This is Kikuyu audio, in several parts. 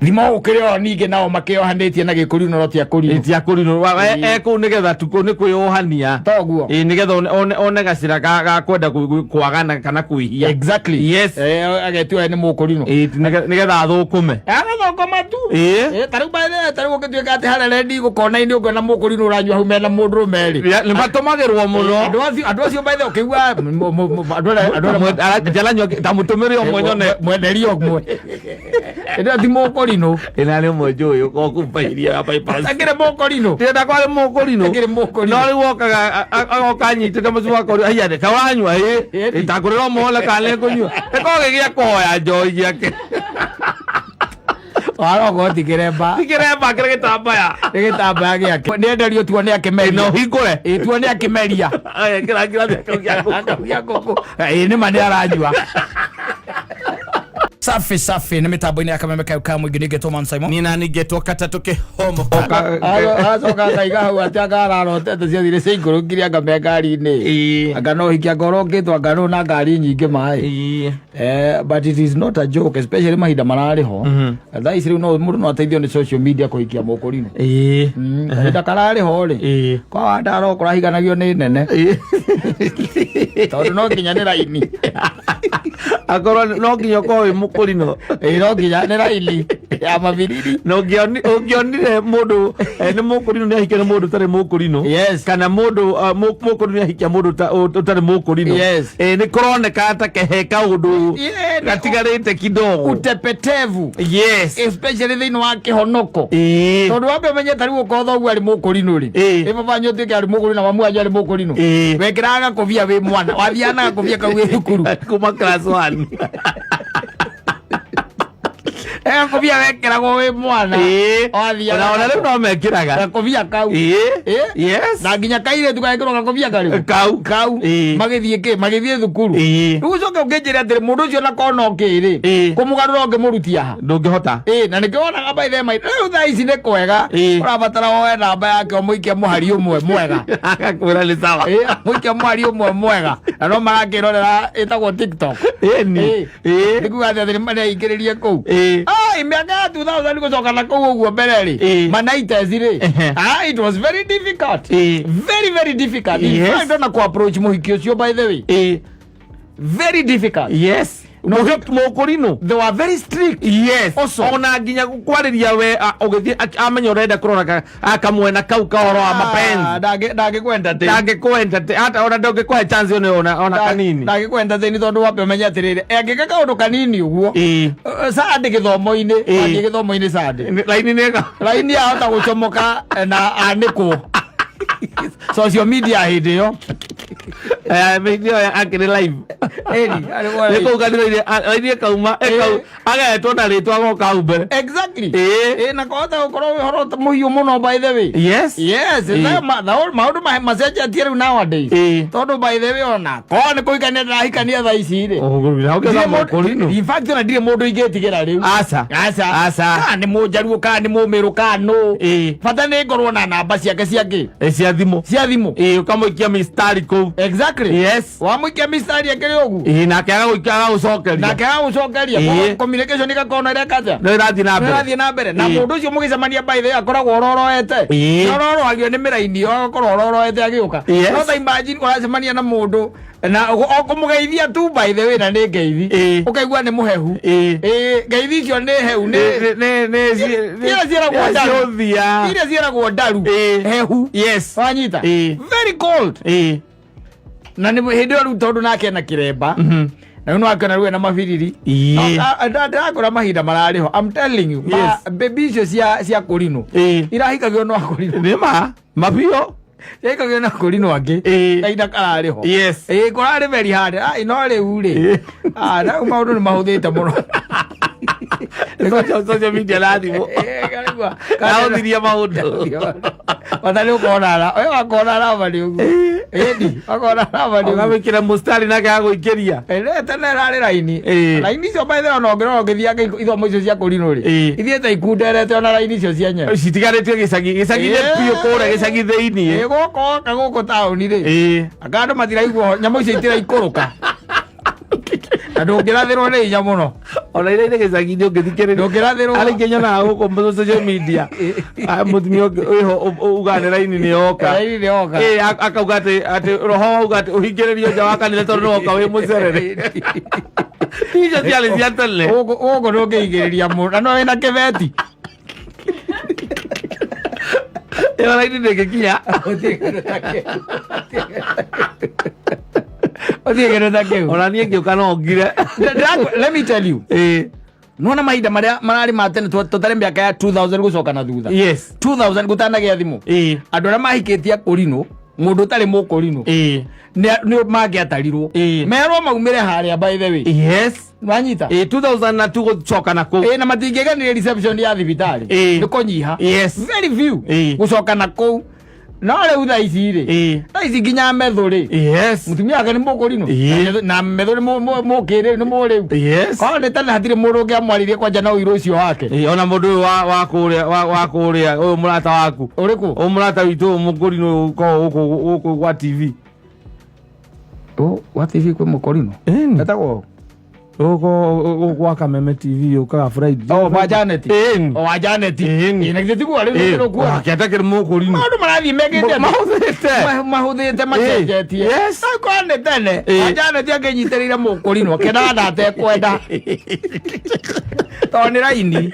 Thimo gũkĩrĩ o ningĩ nao makĩohanĩtie na gĩkũrinũ no ti akũrinũ. Ti akũrinũ. Ĩĩ. E kũu nĩgetha tukũ nĩ kwĩyohania. Toguo. Ĩĩ, nĩgetha one gacĩra ga kwenda kwagana kana kwĩhia. Exactly. Yes. Agetua nĩ mũkũrinũ. Ĩĩ, nĩgetha athũkũme. Agathũkũma tu. Ĩĩ. Ta rĩu by the way, ta rĩu ũngĩtuĩka atĩ harĩa rendi gũkona-inĩ ũngĩona mũkũrinũ ũranyua hau mena mũndũrũme rĩ. Nĩ matũmagĩrwo mũno. Andũ acio by the way, ũkĩigua andũ arĩa Njaranyua ta mũtũmĩre ũmwe nyone. Mwenderio ũmwe. Ĩndĩ ti mũkũrinũ. Ĩna nĩ ũmwe njũĩ ũkorwo kũu mbairia ya bypass. Akĩrĩ mũkũrinũ. Ndĩrenda kwarĩ mũkũrinũ. Akĩrĩ mũkũrinũ. No rĩu okaga agoka anyitĩte mũcibi wa kũrĩa hiya nĩ kaũranyua ĩ. Ĩni. Ĩtangũrĩra ũmwe kana nĩ ngũnyua. Gĩkoragwo gĩ gĩa kũhoya njohi gĩake. Warogo ti kĩremba. Ti kĩremba kĩrĩ gĩtambaya. Nĩ gĩtambaya gĩake. Nĩ enderio tuo nĩ akĩmeria. Na ũhingũre. Ĩ tuo nĩ akĩmeria. Aya kĩra kĩu gĩa ngũkũ. Kau gĩa ngũkũ. Ĩ nĩ ma nĩ aranyua. Safi safi nĩ mĩtambo-inĩ ya kameme kau ka mũingĩ ningĩ Thomas Simon. Niĩ nani ngetwo katatũ kĩhomo. Aracoka akaiga hau atĩ anga ararotete ciathire ciaikũrũkire anga me ngari-inĩ. Ĩĩ. Anga no hiki anga ũrokĩtwo anga nũ na ngari nyingĩ maĩ. Ĩĩ. But it is not a joke, especially mahinda mararĩ ho. Thaa ici rĩu no mũndũ no ateithio nĩ social media kũhikia mũkũrinũ. Ĩĩ. Kahinda kararĩ ho rĩ. Ĩĩ. Kwa wandaro kũrahikanagio nĩ nene. Tondũ no nginya nĩ raini. Akorwo no nginya ũkorwo wĩ mũkũrinũ. Ĩĩ no nginya nĩ raini ya mabiriri. Na ũngĩonire mũndũ nĩ mũkũrinũ nĩ ahikia nĩ mũndũ ũtarĩ mũkũrinũ. Yes. Kana mũndũ mũkũrinũ nĩ ahikia mũndũ ũtarĩ mũkũrinũ. Yes. Nĩ kũroneka ta kehe kaũndũ Yeah, nĩ- gatigarĩte kidogo. Utepetevu. Yes. Especially thĩinĩ wa kĩhonoko. Ĩĩ. Tondũ wambe ũmenye ta rĩu ũkorwo thoguo arĩ mũkũrinũ rĩ. Ĩĩ. Ĩ baba wanyu ũtuĩke arĩ mũkũrinũ na mamu wanyu arĩ mũkũrinũ. Ĩĩ. Wekĩraga gakobia wĩ mwana. Wathiaga na gakobia kau wĩ thukuru. Kuma class 1. Gakobia wekĩragwo wĩ mwana. Ĩĩ. Wathiaga Ona rĩu no mekĩraga. Gakobia kau. Ĩĩ. Ĩĩ. Yes. Na nginya kairĩtu gagĩkĩrwo gakobia karĩkũ? Kau. Kau. Ĩĩ. Magĩthiĩ kĩ? Magĩthiĩ thukuru. Ĩĩ. Rĩu ũcoke ũkĩnjĩre atĩrĩ mũndũ ũcio na kona ũkĩ rĩ. Ĩĩ. Kũmũgarũra ũngĩmũrutia ha? Ndũngĩhota. Ĩĩ na nĩkĩo wonaga by the way rĩu thaa ici nĩ kwega. Ĩĩ. Ũrabatara woe namba yake ũmũikie mũhari ũmwe mwega. Agakwĩra nĩ sawa. Ĩĩ mũikie mũhari ũmwe mwega. Na no marakĩrorera ĩtagwo TikTok. Ĩni. Ĩĩ. Ĩĩ. Nĩ kuga atĩ nĩ mareingĩrĩrie kũu. Ĩĩ. Ai, mĩaka ya 2000 gũcoka na kũu ũguo mbere rĩ. Ĩĩ. Manaites rĩ. Ehe. Ah, it was very difficult. Ĩĩ. Very very difficult. In Yes. fact, ona ku approach mũhiki ũcio by the way. Ĩĩ. Very difficult. Yes. Mũkũrinũ. They were very strict. Yes. Also. Ona nginya kwarĩria we ũgĩthiĩ amenya ũrenda kũrora kamwena kau ka ũhoro wa mapenzi. Ndangĩkwenda. Ndangĩkwenda hata ona ndũngĩkũhe chance ona kanini. Ndangĩkwenda thĩni tondũ wambe ũmenye atĩrĩrĩ angĩka kaũndũ kanini ũguo. Ĩĩ. Sande gĩthomo-inĩ. Ĩĩ. Wathiĩ gĩthomo-inĩ sande Laini nĩ ĩga. Raini ahota gũcomoka na anĩkwo social media hĩndĩ ĩyo. Hĩndĩ ĩyo akĩrĩ live. Ĩni, arĩ kwa Nĩ live. kũu kanitha-inĩ raini ĩkauma agetwo na rĩtwa agoka hau mbere. Exactly. Ĩĩ. Ĩĩ, na kũhota gũkorwo wĩ ũhoro mũhiũ mũno by the way. Yes. Yes, Ĩĩ. maũndũ macenjetie rĩu nowadays. Ĩĩ. Tondũ by the way ona korwo nĩ kũhikania ndĩrahikania thaa ici rĩ. Ndirĩ Mũkũrinũ. In fact ona ndirĩ mũndũ ingĩtigĩra rĩu. Aca. Aca. Aca. Kana nĩ mũnjaruo kana nĩ mũmĩrũ kana nũ. Ĩĩ. Bata nĩ ngorwo na namba ciake cia kĩ? Cia thimũ. Cia thimũ. Ĩĩ, ũkamũikia mistari kũu. Exactly. Yes. Wamũikia mistari akĩrĩ ũguo. Ĩĩ, nake agagũikia agagũcokeria. Nake agagũcokeria. Ĩĩ. Communication ĩgakorwo na ĩreka atĩa? No ĩrathiĩ na mbere. Ĩrathiĩ na mbere. Na Ĩĩ. mũndũ ũcio mũgĩcemania by the way akoragwo ororoete. Ĩĩ. Na ororoagio nĩ mĩraini agakorwo ororoete agĩũka. Yes. No ta imagine ũracemania na mũndũ na o kũmũgeithia tu by the way na nĩ ngeithi. Ĩĩ. Ũkaigua nĩ mũhehu. Ĩĩ. Ĩĩ, ngeithi icio nĩ heu nĩ Iria ciĩragwo ndaru. Ciũthia. Iria ciĩragwo ndaru. Ĩĩ. Hehu. Yes. Wanyita? Ĩĩ. Very cold. Ĩĩ. Na nĩ hĩndĩ ĩyo rĩu tondũ nake ena kĩremba na rĩu nĩwakĩona rĩu ena mabiriri. Ĩĩ. Ndĩrakora mahinda mararĩ ho, I'm telling you. Yes. Baby icio cia kũrinũ Ĩĩ. irahikagio no akũrinũ. Nĩ ma. Mabiũ. Ciahikagio na kũrinũ angĩ. Ĩĩ. Kahinda kararĩ ho. Yes. Ĩĩ, kũrarĩ very hard. Ai, no rĩu rĩ. Ĩĩ. Ah, rĩu maũndũ nĩ mahũthĩte mũno. Social media na thimũ. Ĩĩ, karĩgua. Ahũthirie maũndũ. Bata nĩ ũkona we wakona raba nĩ ũguo. Ĩni, wakona raba nĩ ũguo. Ũkamwĩkĩra mũstari nake agagũikĩria. Ĩĩ, tene ĩrarĩ raini. Ĩĩ. Raini icio by the way ona ũngĩrora ũgĩthianga ithomo icio cia kũrinũ rĩ. Ĩĩ. Ithiĩte ikunderete ona raini icio cienyewe. Citigarĩtio gĩcagi gĩcagi-inĩ Ĩĩ. biũ kũrĩa gĩcagi thĩiniĩ. Ĩĩ, gũkũ woka gũkũ taũni rĩ. Ĩĩ. Anga andũ matiraigua nyamũ icio itiraikũrũka. Na ndũngĩrathĩrwo nĩ hinya mũno. Ona iria irĩ gĩcagi-inĩ ũngĩthikĩrĩria. Ndũngĩrathĩrwo. Arĩ ingĩ nyonaga gũkũ social media. Ah, mũtumia ũngĩ wĩho ugaga nĩ raini nĩ yoka. Raini nĩ yoka. Ĩ, akauga atĩ roho wauga atĩ ũhingĩrĩrio nja wa kanitha tondũ nĩ woka wĩ mũcerere. Icio ciarĩ cia tene. Gũkũ ndũngĩigĩrĩria mũndũ na no wĩna kĩbeti. Ĩyo raini ndĩngĩkinya. Ũthiĩ kĩndũ ta kĩu. Ona niĩ ngĩũka no ngire. Let me tell you. Ĩ. Nona mahinda marĩa mararĩ ma tene tũtarĩ mĩaka ya 2000 gũcoka na thutha. Yes. 2000 gũtanagĩa thimũ. Ĩ. Andũ arĩa mahikĩtie akũrinũ, mũndũ ũtarĩ mũkũrinũ Ĩ. nĩ mangĩatarirwo. Ĩ. Merwo maumĩre harĩa by the way. Yes. Wanyita? Ĩ 2002 gũcoka na kũu. Ĩ na matingĩganire reception ya thibitarĩ. Ĩ. Nĩ kũnyiha. Yes. Very few. Ĩ. Gũcoka na kũu. No rĩu thaa ici rĩ. Ĩ. Thaa ici nginya metho rĩ. Yes. Mũtumia wake nĩ mũkũrinũ. Ĩ. Na metho nĩ mũkĩrĩ nĩ mũrĩu. Yes. Korwo nĩ tene hatirĩ mũndũ ũngĩamwaririe kwanja na ũirũ ũcio wake. Ĩ, ona mũndũ ũyũ wa kũrĩa wa kũrĩa ũyũ mũrata waku. Ũrĩkũ? Ũyũ mũrata witũ ũyũ mũkũrinũ ũyũ ũkoragwo gũkũ gwa TV. Oh, wa TV kwĩ mũkũrinũ? Ĩni. Etagwo? Gũkũ gwa Kameme TV ũkaga Friday. Oh, wa Janet. Ĩni. Oh, wa Janet. Ĩni. Ĩ, na githĩ tiguo rĩu nĩ kuona. Akĩenda kĩrĩ mũkũrinũ. Maũndũ marathiĩ mekĩte atĩa? Mahũthĩte. Mahũthĩte macenjetie. Yes. Akorwo nĩ tene. Ĩ. Wa Janet angĩnyitĩrĩire mũkũrinũ akĩendaga na atekwenda. Tondũ nĩ raini.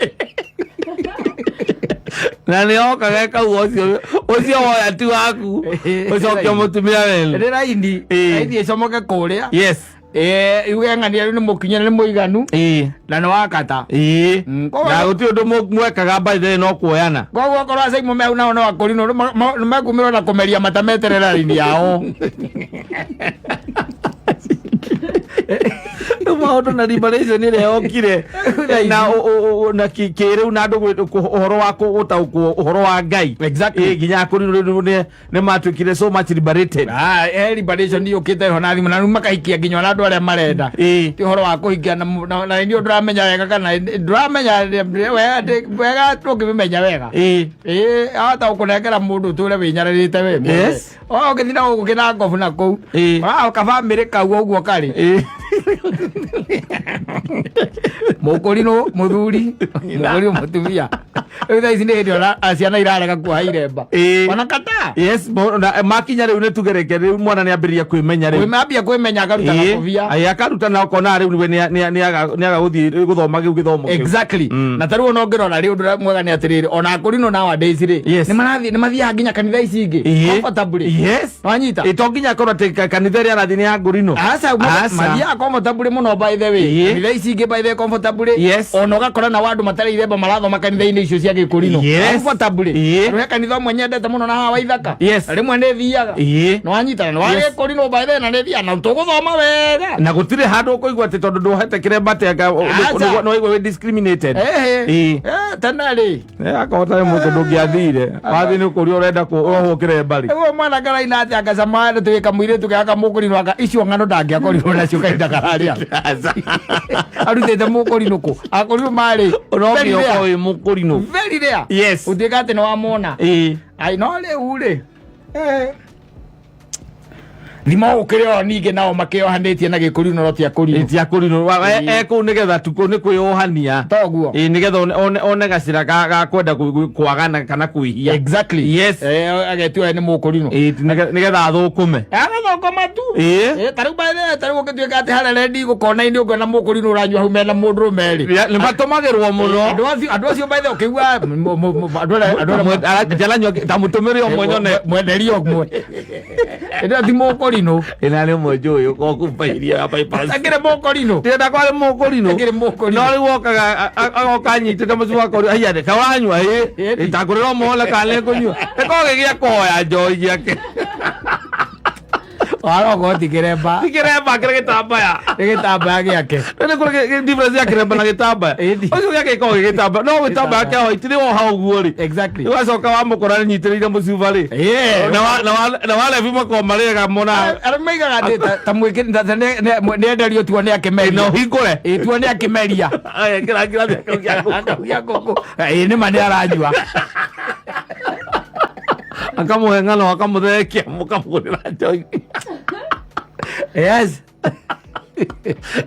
Na nĩ okaga ĩkauga ũcio woya ti waku. Ũcokia mũtumia wenu. Nĩ raini. Ĩ. Raini ĩcomoke kũrĩa. Yes. Ĩ, yuge ng'ania rĩu nĩ mũkinye nĩ mũiganu Ĩ. na nĩ wakata. Ĩ. Koguo- Na gũtirĩ ũndũ mwekaga by the way no kuoyana. Koguo okorwo acaimo me hau nao no akũrinũ nĩ mekumĩrwo na kũmeria mata meterere raini yao. Rĩu maũndũ na liberation ĩrĩa yokire na na kĩrĩu na andũ ũhoro wa gũtaũkwo ũhoro wa Ngai. Exactly. Ĩ, nginya akũrinũ rĩu nĩ matuĩkire so much liberated. Ah, liberation yũkĩte ho na thimũ na rĩu makahikia nginya ona andũ arĩa marenda. Ĩ. Ti ũhoro wa kũhikia na niĩ ndũramenya wega kana ndũramenya wega wega tũngĩmĩmenya wega. Ĩ. Ĩ, ahota gũkũnengera mũndũ ũtũre wĩnyararĩte we mwene. Yes. O ũgĩthiĩ na gũkũ kĩna ngobu na kũu. Ĩ. Wa kabamĩrĩ kau ũguo karĩ. Ĩ. Mũkũrinũ mũthuri, mũkũrinũ mũtumia. Rĩu thaa ici nĩ hĩndĩ ona ciana irarega kuoha iremba. Ĩ. Ona kata. Yes, na makinya rĩu nĩ tugereke rĩu mwana nĩ ambĩrĩria kwĩmenya rĩu. Kwĩmambia kwĩmenya akaruta Ĩ, gakobia. ĩ, akaruta na ũkona rĩu we nĩ aga gũthiĩ gũthoma kĩu gĩthomo kĩu. Exactly. Na tarĩu ona ũngĩrora rĩ ũndũ ũrĩa mwega nĩ atĩrĩrĩ ona akũrinũ nowadays rĩ Yes. nĩ marathiĩ nĩ mathiaga nginya kanitha ici ingĩ Ĩ. comfortably. Yes. Wanyita? Ĩ, to nginya akorwo atĩ kanitha ĩrĩa arathiĩ nĩ ya ngũrinũ. Aca Aca. mathiaga comfortably mũno by the way. Ĩ. Kanitha ici ingĩ by the way comfortably. Yes. Ona ũgakora na andũ matarĩ iremba marathoma kanitha-inĩ icio cia gĩkũrinũ. Yes. Comfortably. Ĩ. Rĩu he kanitha ũmwe nyendete mũno na haha Waithaka. Yes. Na rĩmwe nĩ thiaga. Ĩ. Nĩ wanyita na nĩ wa Yes. gĩkũrinũ by the way na nĩ thiaga na tũgũthoma wega. Na gũtirĩ handũ ũkũigua atĩ tondũ ndwohete kĩremba atĩ anga Aca. nĩ waigua wĩ discriminated. Ĩhĩ. Ĩ. Eh, tene rĩ. Akahota nĩ mũndũ ndũngĩathire. Wathiĩ nĩ ũkũria ũrenda ũrohwo kĩremba rĩ. Ũguo mwana karaina atĩ akacama nĩ tuĩka mũirĩtu gaka mũkũrinũ aka icio ng'ano ndangĩakorirwo nacio kahinda kararĩa. Arutĩte mũkũrinũ kũ? Akũrinũ marĩ. No very nginya rare. ũkorwo wĩ mũkũrinũ. Very rare. Yes. Ũtuĩka atĩ nĩ wamona. Ĩ. Ai no rĩu rĩ. Eh. Thima ũkĩrĩ o ningĩ nao makĩohanĩtie na gĩkũrinũ no ti akũrinũ. Ĩ, ti akũrinũ. Ĩ. E kũu nĩgetha tu nĩ kwĩyohania. Toguo. Ĩ, nĩgetha one gacĩra ga kwenda kwagana kana kwĩhia. Exactly. Yes. Eh, agetua nĩ mũkũrinũ. Ĩ, nĩgetha athũkũme. Agathũkũma tu. Ĩ. Eh, tarĩu by the way, tarĩu ũngĩtuĩka atĩ harĩa rendi gũkona-inĩ ũngĩona mũkũrinũ ũranyua hau mena mũndũrũme rĩ. Nĩ matũmagĩrwo mũno. Andũ acio by the way, ũkĩigua andũ arĩa Njaranyua ta mũtũmĩre ũmwe nyone. Mwenderio ũmwe. Ĩndĩ ti mũkũrinũ. Ĩna nĩ ũmwe njũĩ ũkorwo kũu Mbairia ya bypass. Akĩrĩ mũkũrinũ. Ndĩrenda kwarĩ mũkũrinũ. Akĩrĩ mũkũrinũ. No rĩu okaga agoka anyitĩte mũciĩ wakwa haiya rĩ kaũranyua ĩ Ĩni. ĩtangũrĩra ũmwe kana nĩ kũnyua. Gĩkoragwo gĩ gĩa kũhoya njohi gĩake. Warogo ti kĩremba. Ti kĩremba kĩrĩ gĩtambaya. Nĩ gĩtambaya gĩake. Rĩu nĩ kũrĩ difference ya kĩremba na gĩtambaya. Ĩni. Ũcio gĩake gĩkoragwo gĩ gĩtambaya. No gĩtambaya kĩa white nĩ woha ũguo rĩ. Exactly. Ũgacoka wamũkora nyitĩrĩire mũcuba rĩ. Yeah. Na walevi makoragwo marĩega mona. Arĩa maigaga atĩ ta mwĩkĩri ta nĩ enderio tuo nĩ Na akĩmeria. ũhingũre. Ĩ tuo nĩ akĩmeria. Aya, kĩra kĩrathi kĩu gĩa ngũkũ. Akaugia ngũkũ. Ĩ nĩ ma nĩ aranyua. Akamũhe ng'ano akamũthekia mũkamũgũrĩra njohi. Yes.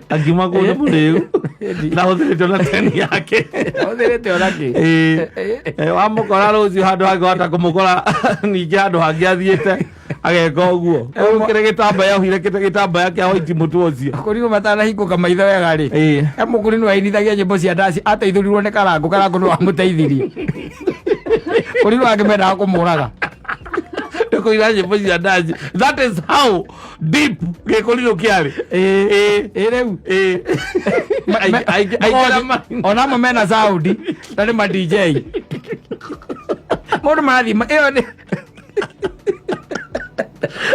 Akiuma kũu nĩ mũrĩu. Ndahũthĩrĩte ona teni yake. Hũthĩrĩte ona kĩ? Ĩĩ. Wamũkora rũciũ handũ hangĩ wahota kũmũkora ningĩ handũ hangĩ athiĩte ageka ũguo. Ũguo kĩrĩ gĩtambaya ohire gĩtambaya kĩa white mũtwe ũcio. Kũrinũ matanahingũka maitho wega rĩ, Ĩĩ. e mũkũrinũ ainithagia nyĩmbo cia ndaci, ateithũrirwo nĩ Karangũ. Karangũ nĩ wamũteithirie. Kũrinũ angĩ mendaga kũmũraga. Nĩ kũina nyĩmbo cia ndaci. That is how deep gĩkũrinũ kĩarĩ. Ĩĩ. Ĩ rĩu. Ĩĩ. Aingĩ Ona amwe mena sound na nĩ ma DJ. Mũndũ marathiĩ ĩyo nĩ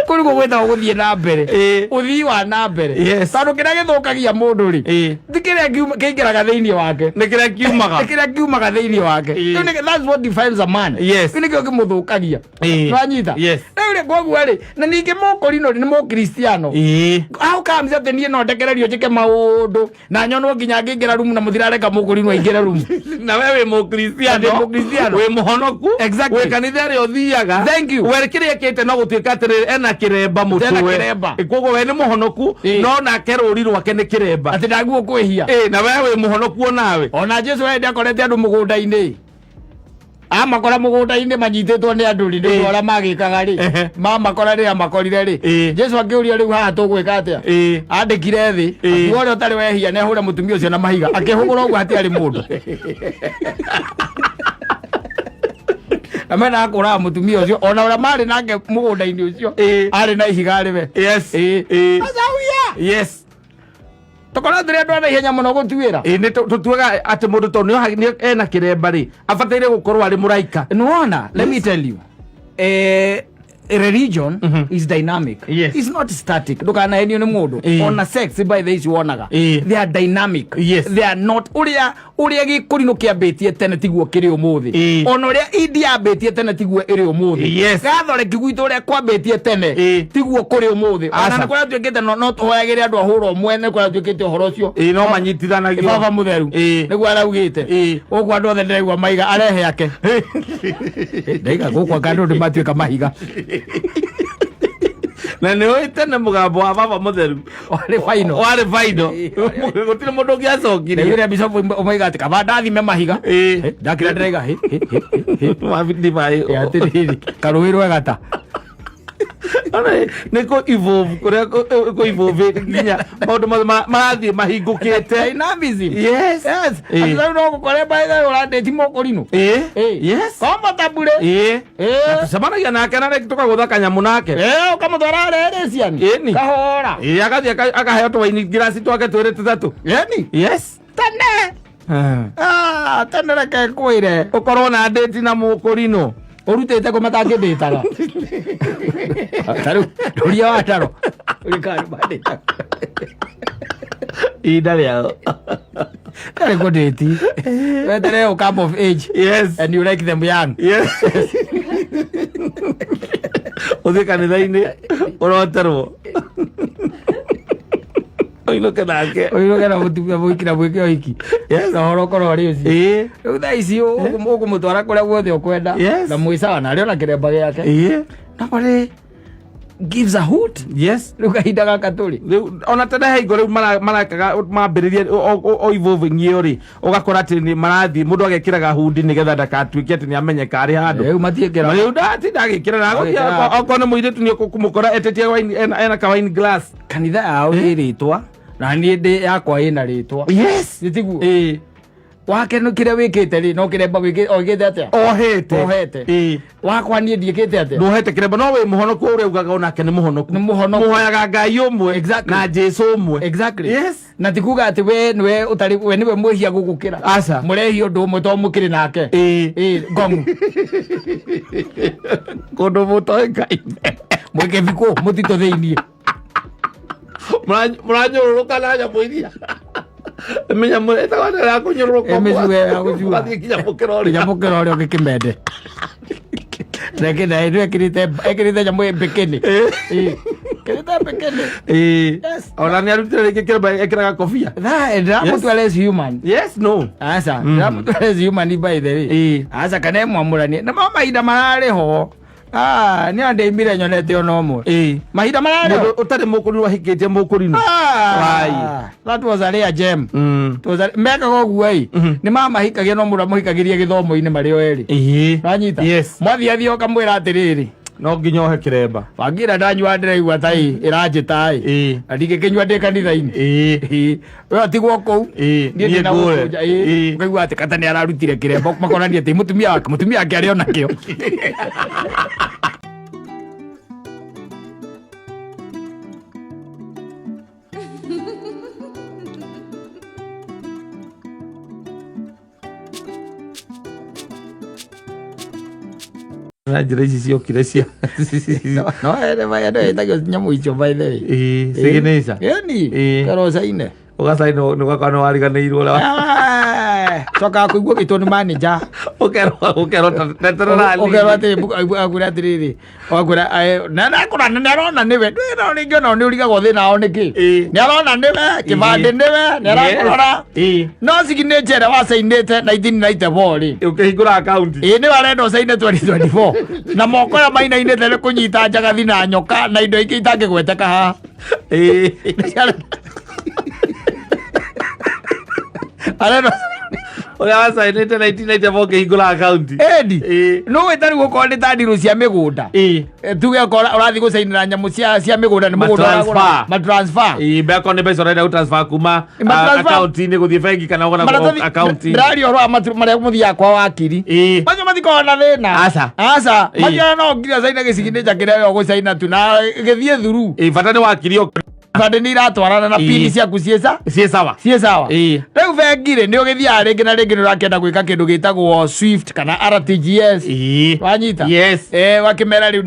kũu nĩkuo gwĩtagwo gũthiĩ na mbere. Ĩĩ. Ũthii wa na mbere. Yes. Tondũ kĩrĩa gĩthũkagia mũndũ rĩ, Ĩĩ. ti kĩrĩa kĩingĩraga thĩinĩ wake, Nĩ kĩrĩa kiumaga. nĩ kĩrĩa kiumaga thĩinĩ wake. Ĩĩ. Kĩu that's what defines a man. Yes. Kĩu nĩkĩo kĩmũthũkagia. Ĩĩ. Nĩwanyita? Yes. Rĩu rĩ, koguo rĩ, na ningĩ mũkũrinũ nĩ mũkristiano. Ĩĩ. How comes atĩ niĩ no ndekererio njĩke maũndũ na nyonwo nginya ngĩingĩra rumu na mũtirareka mũkũrinũ aingĩre rumu? Na we wĩ mũkristiano. Ndĩ mũkristiano. Wĩ mũhonoku. Exactly. Wĩ kanitha ĩrĩa ũthiaga. Thank you. We kĩrĩa ekĩte no gũtuĩka atĩrĩrĩ ena kĩremba mũtwe. Ena kĩremba. Koguo we nĩ mũhonoku, Ĩĩ. no nake rũri rwake nĩ kĩremba. Atĩ ndaguo kwĩhia. Ĩĩ, na we wĩ mũhonoku onawe. Ona Jesu hĩndĩ akorete andũ mũgũnda-inĩ, amakora mũgũnda-inĩ manyitĩtwo nĩ andũ rĩ, nĩ ũndũ ũrĩa magĩkaga rĩ, Ehe. mamakora rĩrĩa makorire rĩ, Ĩĩ. Jesu akĩũria, rĩu haha tũgwĩka atĩa? Ĩĩ. Andĩkire thĩ, Ĩĩ. akiuga ũrĩa ũtarĩ wehia nĩ ahũre mũtumia ũcio na mahiga. Akĩhũgũra ũguo hatiarĩ mũndũ, na mendaga kũraga mũtumia ũcio, ona ũrĩa marĩ nake mũgũnda-inĩ ũcio Ĩĩ. arĩ na ihiga rĩwe. Yes. Ĩĩ. Ĩĩ. Aca. Yes. Tũkorwo tũrĩ andũ a naihenya mũno gũtuĩra. Ĩĩ, nĩ tũtuaga atĩ mũndũ tondũ nĩ ena kĩremba rĩ, abataire gũkorwo arĩ mũraika. Nĩwona, let me tell you, religion is dynamic. Yes. It's not static. Ndũkanahenio nĩ mũndũ. Ĩĩ. Ona sex by the ici wonaga, Ĩĩ. they are dynamic. Yes. They are not ũrĩa gĩkũrinũ kĩambĩtie tene tiguo kĩrĩ ũmũthĩ. Ĩĩ. Ona ũrĩa India yambĩtie tene tiguo ĩrĩ ũmũthĩ. Yes. Gathoreki gwitũ ũrĩa kwambĩtie tene Ĩĩ. tiguo kũrĩ ũmũthĩ. Ona Aca. nĩ kũrĩa tuĩkĩte no tũhoyagĩre andũ ahũra ũmwe, nĩ kũrĩa tuĩkĩte ũhoro ũcio. Ĩĩ, no manyitithanagio. Baba mũtheru Ĩĩ. nĩguo araugĩte. Ĩĩ. Gũkũ andũ othe ndĩraigua maiga arehe ake ndaiga gũkũ anga andũ nĩ matuĩka mahiga. Na nĩ ũĩ tene mũgambo wa baba mũtheru Warĩ final. Warĩ final. Ĩĩ. Gũtirĩ mũndũ ũngĩacokirie. Rĩu bishop ũmaiga atĩ kaba ndathime mahiga. Ĩĩ. Ndakĩra ndĩraiga hĩ, hĩ, hĩ, hĩ, hĩ. Ndivai. Ĩ, atĩrĩrĩ, karũĩ rwegata. Nĩ kũ evolve kũrĩa kũ evolve nginya maũndũ mothe marathiĩ mahingũkĩte. Dynamism. Yes. Yes. Ĩĩ. Atĩ rĩu no gũkore by the way ũrandĩti mũkũrinũ. Ĩĩ. Ĩĩ. Yes. Comfortably. Ĩĩ. Ĩĩ. Tũcemanagia nake na rĩngĩ tũkagũtha kanyamũ nake. Ĩĩ, ũkamũtwara rĩrĩ ciani. Ĩni. Kahora. Ĩĩ, agathiĩ akaheo tũwaini ngiraci twake twĩrĩ tũtatũ. Ĩni. Yes. Tene. Ah, tene reke ngwĩre. Ũkorwo na ndĩti na mũkũrinũ. Ũrutĩte kũ matangĩndĩtaga? Tarĩu ndũria wa taro. Ũrĩkani mandĩtaga. Ihinda rĩao. Tarĩ kũndĩti. Weterere ũ come of age. Yes. And you like them young. Yes. Ũthiĩ kanitha-inĩ ũroterwo ũinũke nake. Ũinũke na mũtumia mũhiki na mwĩke ũhiki. Yes. Na ũhoro ũkorwo ũrĩ ũcio. Ĩĩ. Rĩu thaa ici ũkũmũtwara kũrĩa guothe ũkwenda. Yes. Na mwĩ sawa na arĩ ona kĩremba gĩake. Ĩĩ. Nobody gives a hoot. Yes. Rĩu kahinda gaka tũrĩ. Rĩu ona tene he hingo rĩu marekaga mambĩrĩrie o evolving ĩyo rĩ, ũgakora atĩ nĩ marathiĩ mũndũ agekĩraga hundi nĩgetha ndakatuĩke atĩ nĩ amenyeka arĩ handũ. Rĩu matiĩkĩra. Rĩu ndatinda agĩkĩra na agũthiĩ. Agĩkĩra. Okorwo nĩ mũirĩtu nĩ ũkũmũkora etĩtie wine, ena ka wine glass. Kanitha yao ĩ rĩtwa na niĩ ndĩ yakwa ĩna rĩtwa. Yes. Nĩ tiguo? Ĩĩ. Wake nĩ kĩrĩa wĩkĩte rĩ, no kĩremba oigĩte atĩa? Ohete. Ohete. Ĩĩ. Wakwa niĩ ndiĩkĩte atĩa? Ndũhete kĩremba, no wĩ mũhonoku, ũrĩa ugaga onake nĩ mũhonoku. Nĩ mũhonoku. Mũhoyaga Ngai ũmwe Exactly. na Jesu ũmwe. Exactly. Yes. Na ti kuga atĩ we nĩwe ũtarĩ, we nĩwe mwĩhia gũgũkĩra. Aca. Mũrehia ũndũ ũmwe to mũkĩrĩ nake. Ĩĩ. Ĩĩ, ngomu. Kũndũ mũtoĩkaine. Mwĩke bikũ mũtitũ thĩiniĩ. Mũranyũrũrũka na nyamũ iria mĩnyamũ ĩtagwo atĩa ya kũnyũrũrũka? Ĩ, mĩcue ya gũcua. Ũgathiĩ nginya mũkĩra ũrĩa. Nginya mũkĩra ũrĩa ũngĩkĩmende ekĩrĩte nyamũ ĩ mbĩkĩnĩ. Ĩĩ. Kĩrĩte mbĩkĩnĩ. Ĩĩ. Yes. Ona nĩ arutire rĩngĩ kĩremba ekĩraga kobia. Ndĩramũtua less human. Yes, no. Aca, ndĩramũtua less human by the way. Ĩĩ. Aca, kana ĩmwamũranie na ma mahinda mararĩ ho. Ah, nĩ andeimire nyonete ona ũmwe Ĩĩ. Mahinda Mũndũ mararĩ ũtarĩ mũkũrinũ ahikĩtie mũkũrinũ. Wai. That was a rare gem. Mm. It was a- mekaga ũguo ĩ, nĩ mamahikagia no mũndũ amũhikagĩria gĩthomo-inĩ marĩ o erĩ. Ĩĩ. Wanyita? Yes. Mwathiathia ũkamwĩra atĩrĩrĩ, No nginya ohe kĩremba. Wangira ndanyua ndĩraigua ta ĩ ĩranjĩta ĩ, Ĩĩ. na ndingĩkĩnyua ndĩ kanitha-inĩ. Ĩĩ. Ĩĩ. We atigwo kũu. Ĩĩ, Niĩ niĩ ndĩna ngũre. gũkũ nja, ĩĩ. Ĩĩ. Ũkaigua atĩ kata nĩ ararutire kĩremba makonania atĩ mũtumia wake arĩ ona kĩo. Na njĩra ici ciokire cia No ere baya ndo ĩtagio nyamũ icio by the way. Ĩĩ, signature. Ĩni. Ĩĩ. Kero caine. Ũgacaina nĩ ũgakorwo nĩ wariganĩirwo ũrĩa Cokaga kũigua gĩtwo nĩ manager. Ũkerwo teterera. Ũkerwo atĩ akwĩra atĩrĩrĩ, akwĩra na nakũra nĩ arona nĩwe ndwĩra rĩngĩ ona nĩ ũrigagwo thĩna wao nĩkĩ. Ĩĩ. Nĩ arona nĩwe kĩbandĩ nĩwe nĩ arakũrora. Ĩĩ. No signature ĩrĩa wacainĩte 1994 rĩ, Ũkĩhingũra akaunti. Ĩĩ, nĩwe arenda ũcaine 2024 na moko aya mainainĩte nĩ kũnyita njagathi na nyoka na indo ingĩ itangĩgweteka haha. Ĩĩ. Arenda Ũrĩa wacainĩte 1994 ũkĩhingũra akaunti. Edi. Ĩĩ. No wĩta rĩu okorwo nĩ ta ndirũ cia mĩgũnda. Ĩĩ. Tuge okorwo ũrathiĩ gũcainĩra nyamũ cia mĩgũnda nĩ mũgũnda Ma-transfer. ũragũra. Ma transfer. Ĩĩ, mbeca nĩ mbeca ũrenda gũtransfer kuma Ma transfer. akaunti-inĩ gũthiĩ bengi kana ũgũra Maratathi akaunti. ndĩraria ũhoro wa marĩa mũthiaga kwa wakiri. Ĩĩ. Macio matikoragwo na thĩna. Aca. Aca. Ĩĩ. Macio no nginya caina gĩciginature kĩrĩa we ũgũcaina tu na gĩthiĩ thuru. Ĩĩ, bata nĩ wakiri Bande nĩ iratwarana na Ĩĩ. pini ciaku ciĩ ciĩ sawa. Ciĩ sawa. Ĩĩ. Rĩu bengi rĩ, nĩ ũgĩthiaga rĩngĩ na rĩngĩ nĩ ũrakĩenda gwĩka kĩndũ gĩtagwo SWIFT kana RTGS. Ĩĩ. Wanyita? Yes. Wakĩmera rĩu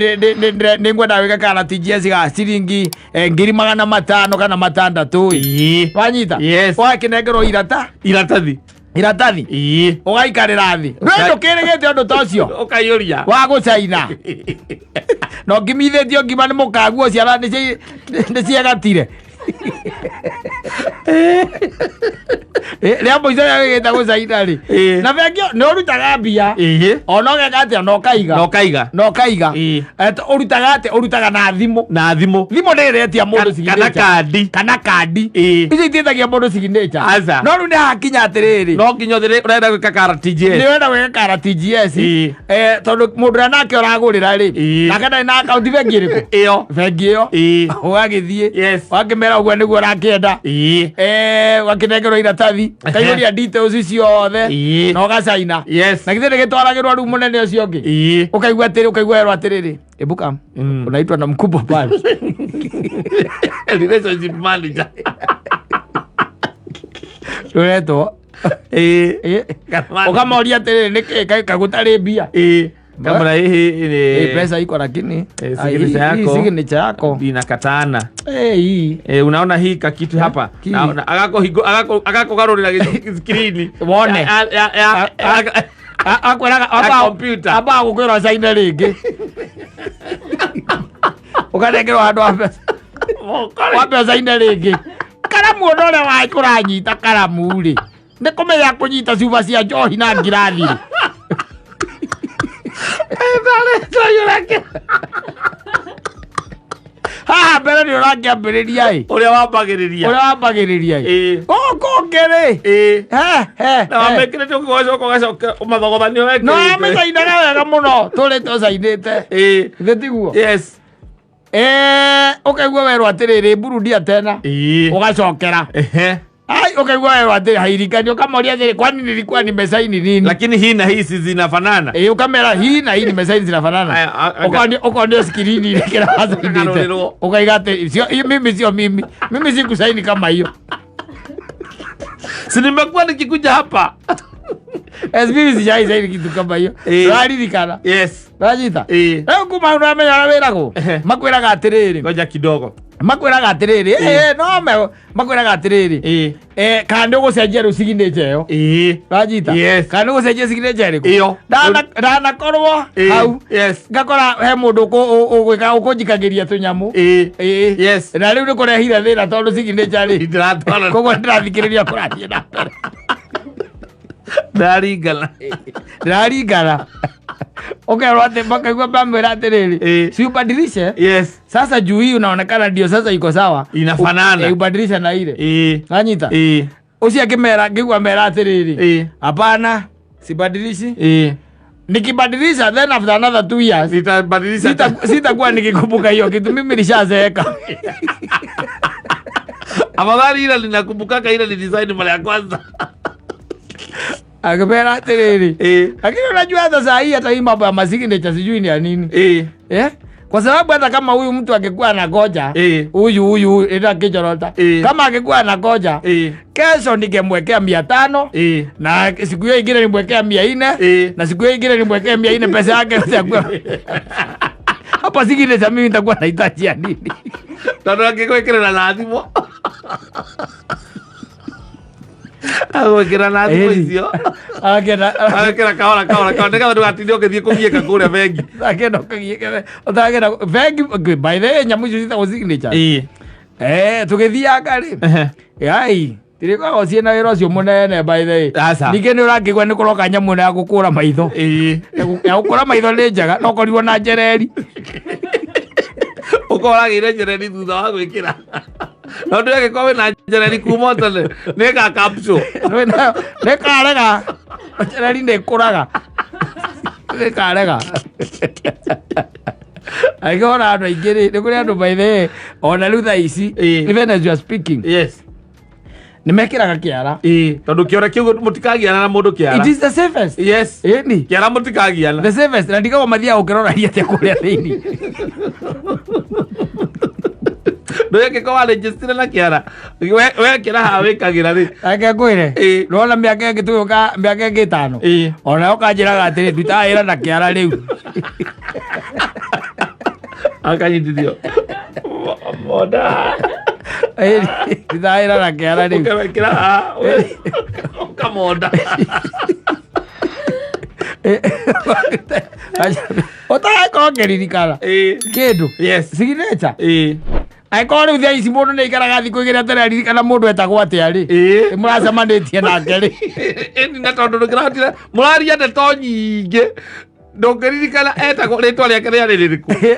nĩ ngwenda gwĩka ka RTGS ga ciringi 500,000 kana 600 ĩ. Ĩĩ. Wanyita? Yes. Ũgakĩnengerwo irata Iratathi. Iratathi. Ĩĩ. Ũgaikarĩra thĩ. We ndũkĩrĩgĩte ũndũ ta ũcio Ũkaiyũria. Wa gũcaina na ũngimithĩtio ngima nĩ mũkaguo ciara nĩ ciegatire rĩa mũico rĩa gĩgĩta gũcaina rĩ, Ĩĩ. na bengi nĩ ũrutaga mbia Ĩĩ. ona ũgeka atĩa na ũkaiga. Na ũkaiga. Na ũkaiga. Ĩĩ. Ũrutaga atĩa? Ũrutaga na thimũ. Na thimũ. Thimũ nĩ ĩretia mũndũ Kana signature. Kandi. Kana kandi. Ĩĩ. Icio itiĩtagia mũndũ signature. Aca. No rĩu nĩ hakinya atĩrĩrĩ, No nginya ũthĩ ũrenda gwĩka ka RTGS. Nĩ wenda gwĩka ka RTGS. Ĩĩ. Tondũ mũndũ ũrĩa nake ũragũrĩra rĩ, Ĩĩ. nake ndarĩ na akaunti bengi ĩrĩkũ? Ĩyo. Bengi ĩyo. Ĩĩ. Ũgagĩthiĩ Yes. wakĩmera ũguo nĩguo ũrakĩenda. Ĩĩ. Wakĩnengerwo iratathi, kaihũria details ciothe Ĩĩ. na ũgacaina. Yes. Na githĩ nĩgĩtwaragĩrwo rĩu mũnene ũcio ũngĩ. Ĩĩ. Ũkaigua atĩrĩ, ũkaigua werwo atĩrĩrĩ, ebuka unaitwa na mkubwa pale. Relationship manager. Rũretwo. Ĩĩ. Ĩ, ũkamoria atĩrĩrĩ, nĩkĩ kagũtarĩ mbia? Ĩĩ. Kamera hii Eh, pesa iko lakini Eh, signature ah, hii yako. Signature yako inakatana. Eh, hii Unaona hii kakitu hapa Ki. na agakugarurira screen Wone. Akwĩraga Ya computer. amba gũkwĩra caine rĩngĩ, ũkanengerwo handũ wa mbeca wambe ũcaine rĩngĩ. Karamu ona ũrĩa wa kũranyita karamu rĩ, nĩ kũmenya kũnyita cuba cia njohi na ngirathi rĩ. Haha mbere nĩ ũrakĩambĩrĩria ĩ. Ũrĩa wambagĩrĩria. Ũrĩa wambagĩrĩria ĩ. Ĩĩ. Gũkũ ũngĩ rĩ, Ĩĩ. he he Na he. wamĩkĩrĩte ũgĩcoka ũgacoka ũmathogothanio No wekĩrĩte. amĩcainaga wega mũno tũrĩ tũcainĩte. Ĩĩ. Githĩ tiguo? Yes. Ũkaigua werwo atĩrĩrĩ, mburudia tena. Ĩĩ. Ũgacokera. Ehe. Ai, ũkaigua werwo atĩrĩ hairikani, ũkamoria atĩrĩ, kwani nilikuwa nimesaini nini? Lakini hii na hii si zinafanana? Ĩĩ, ũkamera hii na hii nimesaini zinafanana. Aya, Ukonio skrini ile kila wasainĩte. Ũkagarũrĩrwo. Ukaiga atĩ sio hiyo, mimi sio mimi, mimi sikusaini kama hiyo. Si nimekuwa nikikuja hapa? Es mimi sijai saini kitu kama hiyo. Ĩĩ. Ũraririkana? Yes. Ũranyita? Ĩĩ. Rĩu kuma ũramenya ũrĩa wĩragwo, Ehe. makwĩraga atĩrĩrĩ, Ngoja kidogo. Makwĩraga atĩrĩrĩ, no me makwĩraga atĩrĩrĩ, Ĩĩ. kana nĩ ũgũcenjia rĩu signature ĩyo. Ĩĩ. Ũranyita? Yes. Kana nĩ ũgũcenjia signature ĩrĩkũ? Ĩyo. Ndanakorwo Ĩĩ. hau Yes. ngakora he mũndũ ũgwĩka ũkũnjikagĩria tũnyamũ. Ĩĩ. Ĩĩ. Yes. Na rĩu nĩ kũrehire thĩna tondũ signature rĩ, Ndiratwarana. koguo ndĩrathikĩrĩria kũrathiĩ na mbere. Ndaringana. Ndĩraringana. Ũkerwo atĩ makaigua mamwĩra atĩrĩrĩ, si ubadilishe. Sasa juu hii unaonekana ndio sasa iko sawa. Inafanana. Ubadilishe na ile. Nanyita. Ũcio akĩmera ngĩigua mera atĩrĩrĩ, hapana, sibadilishi. Nikibadilisha then after another 2 years Nitabadilisha. Sitakuwa nikikumbuka hiyo kitu, mimi nishazeeka. Afadhali ile ninakumbukaka ile ni design mara ya kwanza. Akipera atĩrĩrĩ, lakini unajua hata saa hii, hata hii mambo ya masignature sijui ni ya nini, eh? Kwa sababu hata kama huyu mtu angekuwa anagoja, huyu huyu ila kichorota, kama angekuwa anagoja, kesho ningemwekea 500, na siku hiyo ingine nimwekea 400, na siku hiyo ingine nimwekea 400, pesa yake itakuwa hapa. Signature mimi nitakuwa nahitaji ya nini? Tondũ angĩgwĩkĩrĩra na thimũ, agwĩkĩra na thimũ icio. Agenda. Agekĩra kahora kahora kahora nĩgetha ndũgatinde ũgĩthiĩ kũgiĩka kũrĩa bengi. Agenda ũkagiĩke, ũtagenda bengi. By the way, nyamũ icio ciĩtagwo signature. Tũgĩthianga rĩ, ai tirĩkoragwo ciĩna wĩra ũcio mũnene, by the way. Aca. Ningĩ nĩ ũrakĩigua nĩ kũroka nyamũ ĩno ya gũkũra maitho. Ya gũkũra maitho nĩ njega, no korirwo na njereri. Ũkorwo ũragĩire njereri thutha wa gwĩkĩra, no ndũgagĩkorwo wĩna njereri kuma o tene nĩ ga capsule. Nĩ karega, njereri nĩ ĩkũraga, nĩ karega. Angĩona andũ aingĩ rĩ, nĩ kũrĩ andũ, by the way, ona rĩu thaa ici, even as you are speaking, nĩ mekĩraga kĩara. Tondũ kĩora kĩu mũtikagiana na mũndũ kĩara. It is the safest. Ĩni. Kĩara mũtikagiana. The safest, na ndigagwo mathiaga gũkĩroraria atĩa kũrĩa thĩinĩ. Ndũgagĩkorwo warĩnjĩcire na kĩara, wekĩra haha wĩkagĩra rĩ. Reke ngwĩre, nĩwona mĩaka ĩngĩ tũgĩũka, mĩaka ĩngĩ 5, ona ũkanjĩraga atĩrĩ, ndutaga wĩra na kĩara rĩu. Akanyitithio monda. Ĩni, ndutaga wĩra na kĩara rĩu. Ũkawekĩra haha ũkamonda. Ũtagakorwo ngĩririkana kĩndũ, signature. Angĩkorwo rĩu thaa ici mũndũ nĩ aikaraga thikũ 2 atararirikana mũndũ etagwo atĩa rĩ, mũracemanĩtie nake rĩ? Ĩni, na tondũ ndũkĩrahotire mũraria ndeto nyingĩ, ndũngĩririkana etagwo rĩtwa rĩake rĩarĩ rĩrĩkũ,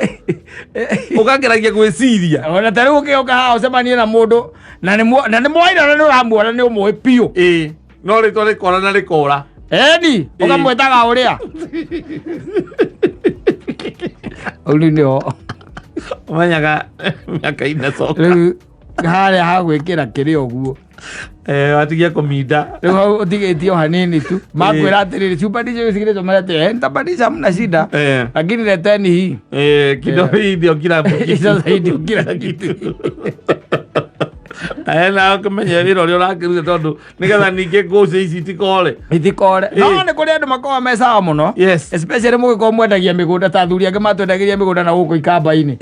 ũkageragia gwĩciria. Ona ta rĩu ũkĩũka haha ũcemanie na mũndũ na nĩ mwaira na nĩ ũramuona nĩ ũmũĩ biũ. No rĩtwa rĩkora na rĩkora. Eni, ũkamwĩtaga ũrĩa rĩu nĩho Ũmenyaga mĩaka inacoka. Rĩu harĩa ha gwĩkĩra kĩrĩ ũguo. Watigia kũminda. Rĩu hau ũtigĩtie o hanini tu, makwĩra atĩrĩrĩ, ciumbandishe signature, mara atĩ nitabadilisha, hamna shida, lakini leteni hii. Kido hii ndio kila kitu. Sasa hii ndio kila kitu. Na ũkĩmenye wĩra ũrĩa ũrakĩruta tondũ nĩgetha ningĩ ngũcĩ ici itikore. Itikore. No nĩ kũrĩ andũ makoragwo me sawa mũno, especially mũgĩkorwo mwendagia mĩgũnda, ta athuri angĩ matwendagĩria mĩgũnda na gũkũ ikamba-inĩ.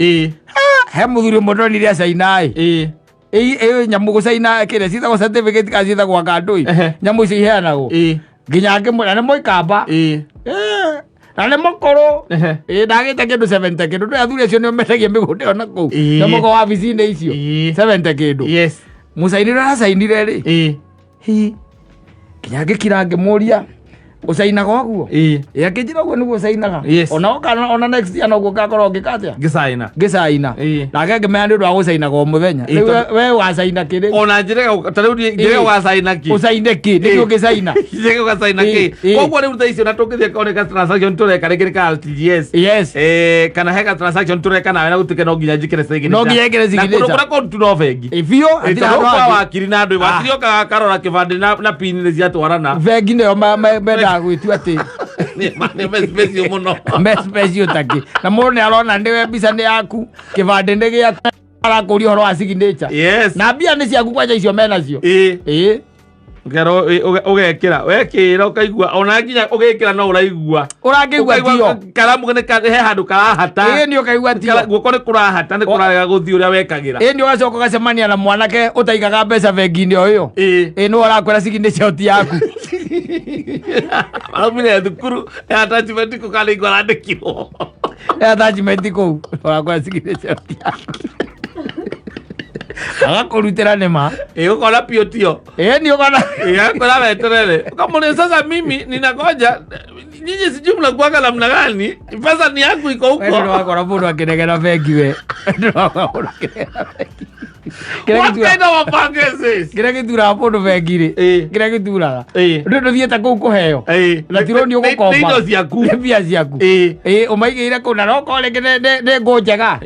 He mũthuri ũmwe ndonire acainaĩ, ĩyo nyamũ gũcaina kĩrĩa ciĩtagwo certificate kana ciĩtagwo kandũi, nyamũ icio iheanagwo, nginya ngĩmwĩra nĩ mũikamba. Na nĩ mũkũrũ. Ndagĩte kĩndũ 70 kĩndũ. Ndũĩ athuri acio nĩo mendagia mĩgũnda ĩyo na kũu, nĩo makoragwo wabici-inĩ icio, 70 kĩndũ. Mũcaini ũrĩa aracainire rĩ, hi nginya ngĩkira ngĩmũria, ũcainaga ũguo? Ĩ, akĩnjĩra ũguo nĩguo ũcainaga. Ona oka ona next year noguo ngakorwo ngĩka atĩa? Ngĩcaina. Ngĩcaina. Nake ngĩmenya nĩ ũndũ wa gũcainaga o mũthenya. Rĩu we wacaina kĩ rĩu? Ona njĩrega ta rĩu niĩ njĩrega ũgacaina kĩ? Ũcaine kĩ nĩkĩo ũngĩcaina? Njĩrega ũgacaina kĩ? Koguo rĩu thaa icio na tũngĩthiĩ koneka transaction tũreka rĩngĩ nĩ ka RTGS, kana heka transaction tũreka nawe na gũtuĩke no nginya njĩkĩre signature. No nginya ĩkĩre Na signature. kũndũ kũrĩa kũndũ no bengi. Biũ, hatirĩ Tondũ handũ kwa hangĩ. wakiri na andũ, wakiri okaga akarora kĩbandĩ na pin nĩ ciatwarana. Bengi nĩyo mendaga gwĩtua atĩ Nĩ mecipecio mũno. Me special takĩ, na mũndũ nĩ arona nĩwe, mbica nĩ yaku, kĩbandĩ nĩ gĩaku, arakũria ũhoro wa signature, na mbia nĩ ciaku kwanja icio menacio. Ũkerwo ũgekĩra, wekĩra ũkaigua ona nginya ũgĩkĩra no ũraigua. Ũrakĩigua tio. Karamu nĩ he handũ karahata. Nĩ ũkaigua tio. Guoko nĩ kũrahata, nĩ kũrarega gũthiĩ ũrĩa wekagĩra. Nĩ ũgacoka ũgacemania na mwanake ũtaigaga mbeca bengi-inĩ o ĩyo. Nĩ ũrakwĩra signature ti yaku. Maraumire thukuru ya attachment kũ kana ingĩ arandĩkirwo. Attachment kũu, ũrakwĩra signature ti yaku, agakũrutĩra nĩ ma. Ũkona piũ tio. Nĩ ũkona. Akwĩra weterere, ũkamũria sasa mimi ninangoja. Nyinyi sijui mnakuanga namna gani, pesa ni yangu iko We huko. ndũrakora mũndũ akĩnegena bengi we. Ndũrakora mũndũ akĩnegena bengi. Kĩrĩa What gĩtura- kind of a bank is this? Kĩrĩa gĩturaga mũndũ bengi rĩ, kĩrĩa gĩturaga ndũ ndũthiĩte kũu kũheo na ti rũni ũgũkomba. Nĩ indo ciaku. Nĩ mbia ciaku. Ĩ, ũmaigĩire kũu na nokorwo rĩngĩ nĩ ngũ njega.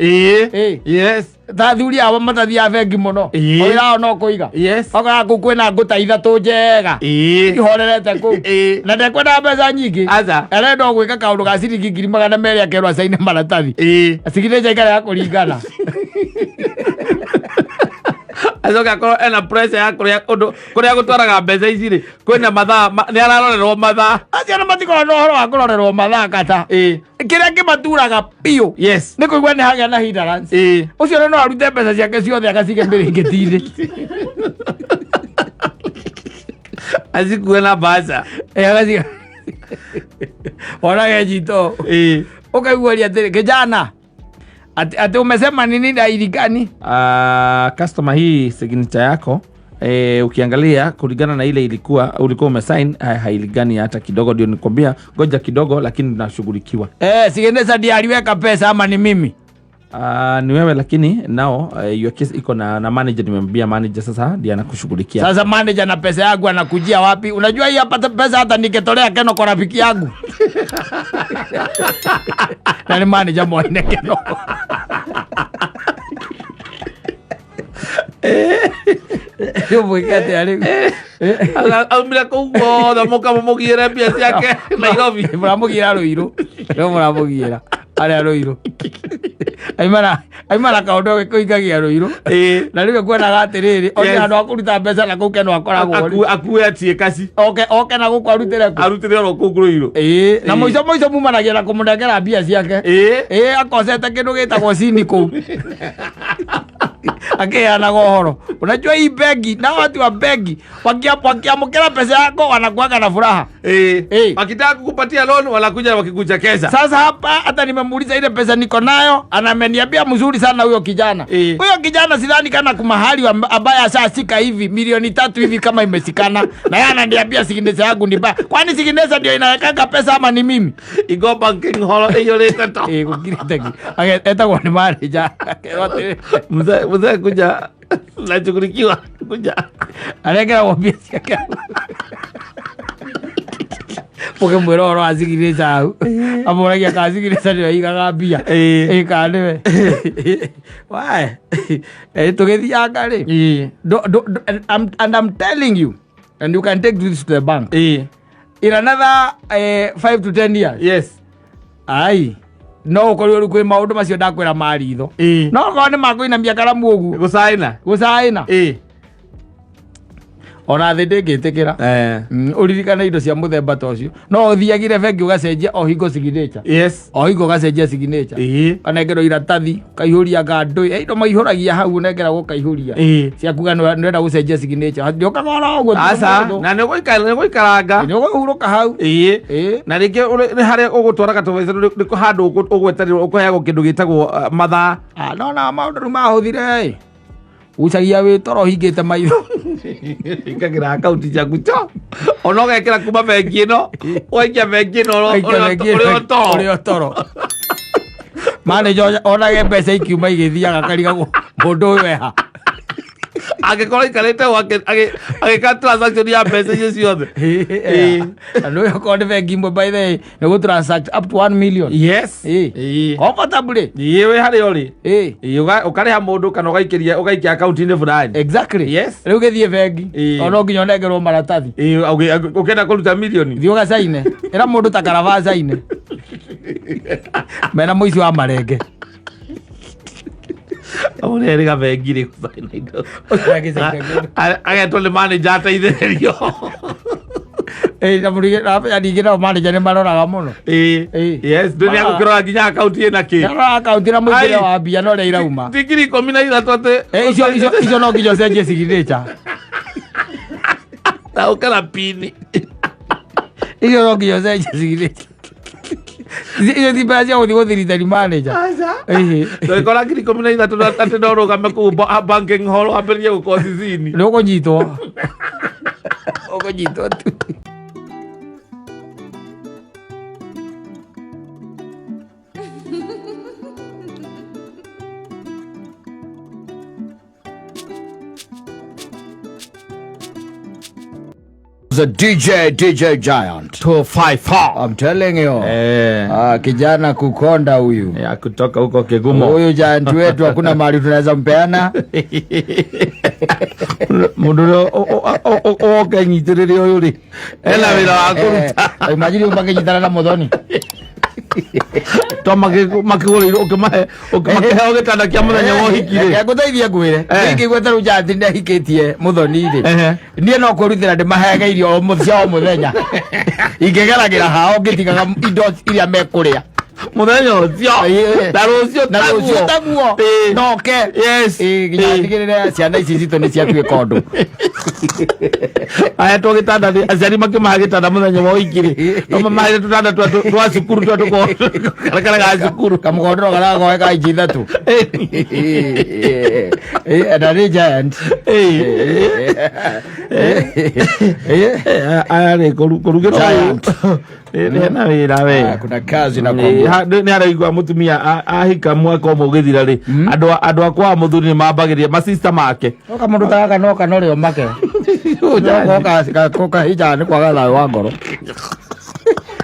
Yes. Ta athuri ao matathiaga bengi mũno. Wĩra wao no kũiga. Okoraga kũu kwĩna ngũ ta ithatũ njega ihorerete kũu na ndekwendaga mbeca nyingĩ. Aca. Arenda o gwĩka kaũndũ ga ciringi 200,000 akerwo acaine maratathi. Signature ikare ya kũringana. Acoke akorwo ena pressure ya kuria undu kuria gutwaraga mbeca ici rĩ, kwĩna mathaa nĩ ararorerwo mathaa. Acio nĩ matikoragwo na ũhoro wa kũrorerwo mathaa kata. Kĩrĩa kĩmaturaga biũ nĩ kũigua nĩ hagĩa na hindrance. Ũcio no arute mbeca ciake ciothe agacige mĩrĩngĩti-inĩ. Acikue na mbaca. Agaciga onage nyito ũkaiguaria atĩrĩ, kijana, ati umesema nini dairi gani? Customer, hii signature yako, ukiangalia kulingana na ile ilikuwa ulikuwa umesign, hailingani hata kidogo, ndio nikwambia ngoja kidogo, lakini tunashughulikiwa. Signature ndiye aliweka pesa ama ni mimi? Ni wewe, lakini nao, your case iko na manager, nimemwambia manager sasa ndiye anakushughulikia. Sasa manager na pesa yangu anakujia wapi? Unajua hii hapa pesa hata nikitolea Keno kwa rafiki yangu. Na ni manager mwene Keno. Yo mwĩke atĩa rĩu? Aumire kũu guothe mũkamũmũgiĩre mbia ciake Nairobi. Mũramũgiĩra Rũirũ. Rĩu mũramũgiĩra arĩa Rũirũ. Aimana na kaũndũ kũingagia Rũirũ. Na rĩu ekuonaga atĩrĩrĩ, one handũ ha kũruta mbeca na kũu Keno akoragwo rĩ. Akue atie kaci. Oke na gũkũ arutĩre kũ? Arutĩre oro kũu Rũirũ. Na mũico mũico mumanagia na kũmũnengera mbia ciake. Akocete kĩndũ gĩtagwo cini kũu. Akiheanaga ũhoro. Unajua hii bengi na watu wa bengi wakiamkira pesa yako wanakuaga na furaha. Wakitaka kukupatia loan wanakuja wakikuchekesha. Sasa hapa hata nimemuuliza ile pesa niko nayo, anameniambia mzuri sana huyo kijana. Huyo kijana sidhani kana kumahali ambaye ashashika hivi 3 milioni hivi kama imesikana. Na yeye ananiambia signature yangu ni mbaya. Kwani signature ndio inawekanga pesa ama ni mimi? Igo banking hall iyũrĩte to. Gũkirĩte ki. Etagwo nĩ manager. Akerwo atĩrĩ, Mzee, mzee kuja nashughulikiwa kuja. Arengeragwo mbia ciake. Ũkĩmwĩra ũhoro wa signature hau. Amũragia kana signature nĩyo ĩigaga mbia. Kana nĩwe. Wae. Tũgĩthianga rĩ. And I'm telling you, and you can take this to the bank. In another 5 to 10 years. Ai. No ũkorirwo rĩu kwĩ maũndũ macio ndakwĩra ma ritho. No okorwo nĩ makũinamia karamu ũguo. Gũcaina. Gũcaina. Ona thĩ ndĩngĩtĩkĩra. Ũririkane indo cia mũthemba ta ũcio. No ũthiagire bengi ũgacenjia o hingo signature. O hingo ũgacenjia signature. Ũkanengerwo iratathi, ũkaihũria ngandũ, indo maihũragia hau ũnengeragwo ũkaihũria. Cia kuga nĩũrenda gũcenjia signature. Ndĩũkaga oro ũguo. Aca, na nĩ ũgũikaranga. Nĩ ũkũhurũka hau. Na rĩngĩ nĩ harĩa ũgũtwaraga tũbeca nĩ handũ ũgwetererwo ũkũheagwo kĩndũ gĩtagwo mathaa. No na maũndũ rĩu mahũthire ĩ. Ucagia wĩ toro ũhingĩte maitho. Ĩkagĩra akaunti ciaku cho. Ona ũgekĩra kuma bengi ĩno, ũgaikia bengi ĩno ũrĩ o toro. Ũrĩ o toro. Manager onage mbeca ikiuma igĩthiaga akarigagwo mũndũ ũyũ eha. Angĩkorwo aikarĩte ũũ agĩka transaction ya mbeca icio ciothe. Na nĩ okorwo nĩ bengi imwe, by the way, nĩ gũ transact up to 1 million. Comfortably. Wĩ harĩa ũrĩ. Ũkarĩha mũndũ kana ũgaikĩria ũgaikia akaunti-inĩ fulani. Rĩu gĩthiĩ bengi. Ona nginya ũnengerwo maratathi. Ũkĩenda kũruta milioni. Thiĩ ũgacaine. Ĩra mũndũ ta karaba acaine. Mena mũici wa marenge. Ũrĩa ĩrĩga bengi rĩ gũcaina indo. Ũcio agĩcaina kĩndũ. Agetwo nĩ manager ateithĩrĩrio. Na na ningĩ nao manager nĩ maroraga mũno. Yes, ndũ nĩ agũkĩrora nginya akaunti ĩna kĩ. Nĩaroraga akaunti na mũingĩre Ai. wa mbia na ũrĩa irauma. Ti 13,000 atĩ. Icio no nginya ũcenjie signature. Na ũke na pini. Icio no nginya ũcenjie signature. Icio ti mbeca cia gũthiĩ gũthirithani manager. Ndũgĩkora 13,000 atĩ no ũrũgame kũu banking hall wambĩrĩrie gũkorwo cicini. Nĩ ũkũnyitwo. Ũkũnyitwo tu. The DJ, DJ Giant. 254. I'm telling you. Ah, kijana kukonda huyu. Ya kutoka huko Kigumo. Huyu giant wetu hakuna mahali tunaweza mpeana. Mundu uria oke nyitirire uyu ri ena wira wa kuruta. Imagine umakinyitana na muthoni. To makigũrĩirwo ũkĩmahe ũkĩheo gĩtanda kĩa mũthenya wa ũhiki rĩ. Reke ngũteithie ngwĩre. Ingĩigua ta rĩu giant nĩahikĩtie muthoni rĩ. Niĩ no kwĩrutĩra ndĩmaheage irio o cia o mũthenya. Ingĩgeragĩra hao ngĩtigaga indo iria mekũrĩa. Mũthenya ũcio na rũciũ Na rũciũ taguo. Noke. Yes. Nginya ndigĩrĩre ciana ici citũ nĩ ciatuĩka ũndũ. Ahetwo gĩtanda nĩ aciari makĩmahe gĩtanda mũthenya wa ũhiki rĩ, no mamaheire tũtanda twa cukuru twa tũkarakara ga cukuru. Kamũkondoro karĩa gakoe ka inji 3. Na nĩ giant. Aya rĩ kũrugĩrwo Giant. Nĩ hena wĩra we. Ah, kuna kazi na kwambia. Nĩ araigua mũtumia ahika mwaka ũmwe ũgĩthira rĩ, andũ a kwa mũthuri nĩ mambagĩrĩria masista make. Oka mũndũ ta gaka no kanore omake. Oka hija nĩ kwaga thayũ wa ngoro.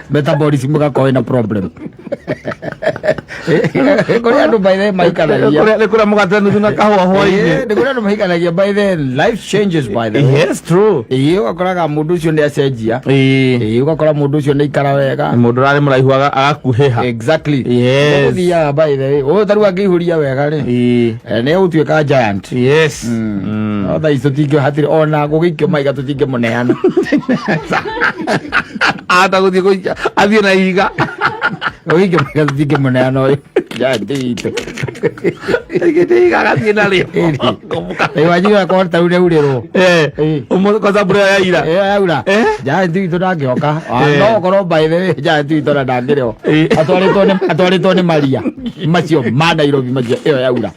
Metabolism gakorwo ĩna problem. Kũrĩ andũ by the way maikaragia. Nĩ kũrĩa mũgate nuthu na kahũa hwaĩ-inĩ. Nĩ kũrĩ andũ maikaragia by the way, life changes by the way. Yes, true. Ĩĩ, ũgakoraga mũndũ ũcio nĩ acenjia. Ĩĩ, ũgakora mũndũ ũcio nĩ aikara wega. Mũndũ ũrarĩ mũraihu agakuhĩha. Exactly. Yes. Ũgũthiaga by the way. Ũyũ ta rĩu angĩihũria wega rĩ. Nĩ egũtuĩka giant. Yes. No thaa ici tũtingĩ hatirĩ ona gũgĩikio maiga tũtingĩmũneana. Ahota gũthiĩ gũikia athiĩ na ihiga. Gũgĩikio maiga tũtingĩmũneana ũyũ. Giant witũ. Aigĩte ihiga agathiĩ narĩo. Imagine akorwo ta rĩu nĩaurĩrwo. Ũmũthĩ kwanza mbura yaira. Yaura. Giant witũ ndangĩhoka. No ũkorwo by the way giant witũ ona ndangĩrĩo. Atwarĩtwo nĩ maria macio ma Nairobi macio ĩyo yaura.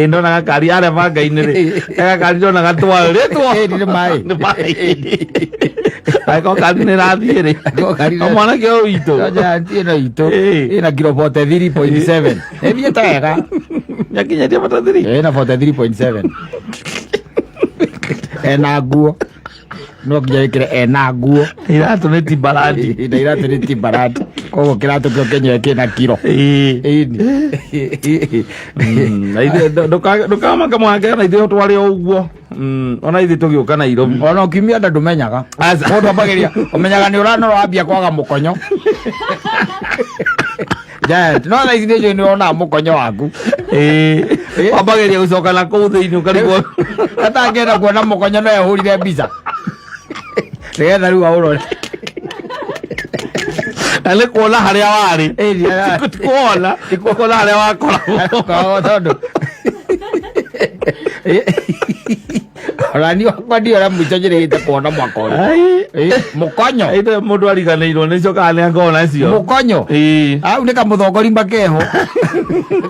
Ndona gakari arĩa banga-inĩ rĩ. Gakari ndona gatwaro rĩtwo. Nĩ maĩ. Nĩ maĩ. Angĩkorwo kari nĩ ĩrathiĩ rĩ. Angĩkorwo kari nĩ- O mwanake ũyũ witũ. No giant ĩno itũ. Ĩna kilo 43.7. Ĩthiĩte wega. Nyakinyatia 43. Ĩna 43.7. Ena nguo. No nginya wĩkĩre ena nguo. Iratũ nĩ Timberland. Na iratũ nĩ Timberland. Koguo kĩratũ kĩo kĩenyewe kĩna kiro. Ĩni. Na ithuĩ ndũkamake mwanake na ithuĩ twarĩ o ũguo. Ona ithuĩ tũgĩũka Nairobi. Ona ũkiumia nda ndũmenyaga. Aca. Mũndũ ambagĩrĩria ũmenyaga nĩ ũranora wambia kwaga mũkonyo. Giant. No thaa ici nĩ njũĩ nĩ ũronaga mũkonyo waku. Wambagĩrĩria gũcoka na kũu thĩinĩ ũkarigwo. Hata angĩenda kuona mũkonyo no ehũrire mbica. Nĩgetha rĩu aũrore. Na nĩ kuona harĩa warĩ. Ti kuona, ti kuona harĩa wakoragwo. Koragwo tondũ. Ona niĩ wakwa ndiũĩ ũrĩa mũico njĩrĩgĩte kuona mwaka ũyũ. Mũkonyo. Ĩndĩ mũndũ ariganĩirwo nĩ cio kana nĩ akoragwo nacio. Mũkonyo. Hau nĩ kamũthongori makeho.